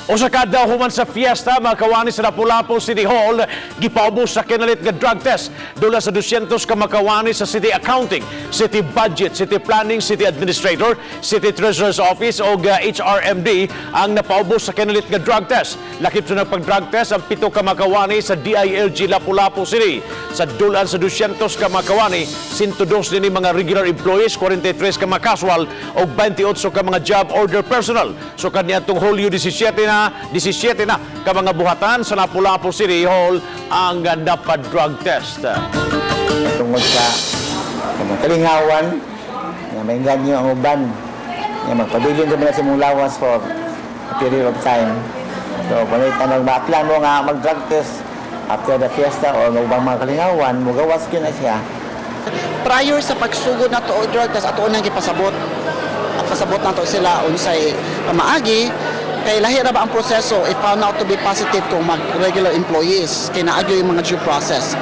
Usa ka adlaw human sa fiesta, mga kawani sa Lapu-Lapu City Hall, gipaubos sa kinalit nga drug test. Dula sa 200 ka makawani sa City Accounting, City Budget, City Planning, City Administrator, City Treasurer's Office o HRMD ang napaubos sa kinalit nga drug test. Lakip sa nagpag-drug test ang 7 ka makawani sa DILG Lapu-Lapu City. Sa dulan sa 200 ka makawani, 102 dinhi mga regular employees, 43 ka mga casual o 28 ka mga job order personnel. So kaniadtong Hulyo 17 na, 17 na ka mga buhatan sa Lapu-Lapu City Hall ang napa-drug test. Tungod sa kanang kalingawan nga maingganyo ang uban nga magpabilin ra man sa imong lawas for a period of time. So kung tanong ma-apply mo nga mag-drug test after the fiesta or ubang mga kalingawan, mugawas gyud na siya. Prior sa pagsugod nato og drug test, ato nang gipasabot. Pasabot nato sila unsay pamaagi kay lahi ra ba ang proseso if found out to be positive kung mag regular employees, kay naa gyud yung mga due process.